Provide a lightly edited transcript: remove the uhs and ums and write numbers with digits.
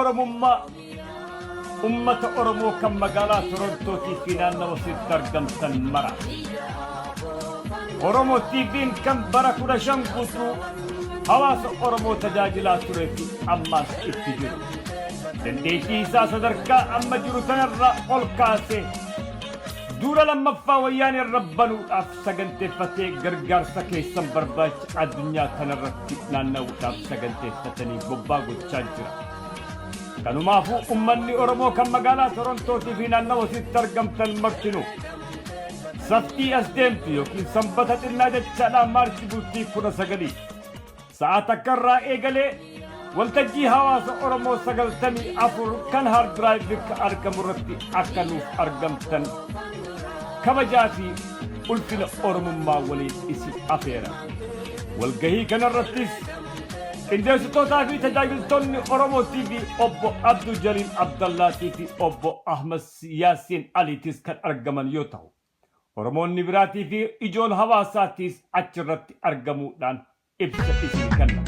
Oromummaa ummata Oromoo kan magaalaa Torontootii fi naannawa sitti argamtan mara. Oromo TV'n kan bara 15 guutuu hawaasa Oromoo tajaajilaa turee fi ammaas itti jiru. Dandeettii isaa sadarkaa amma jiru tanarraa ol kaasee duula lammaffaa wayyaanee irra banuudhaaf saganteeffatee gargaarsa keessan barbaacha addunyaa tanarratti naanna'uudhaaf saganteeffatanii bobbaa gochaa jira. Kanumaafuu ummanni Oromoo kan magaalaa Torontootii fi naannawa isiitti argamtan martinuu saftii as deemtu yookiin sanbata xinnaa jechaadhaan maarchi bultii 19 sa'a takka irraa eegalee waltajjii hawaasa Oromoo 94 kan Hard Drive bikka argamu irratti akka nuuf argamtan kabajaa fi ulfina Oromummaa waliin isin afeera. Walgahii kanarrattis qindeessitootaa fi tajaajiltoonni Oromoo TV obbo Abduu Jaliil Abdallaatii fi obbo Ahmad Yaasiin Aliitis kan argaman yoo ta'u, Oromoonni biraatii fi ijoon hawaasaatiis achirratti argamuudhaan ibsa isin kenna.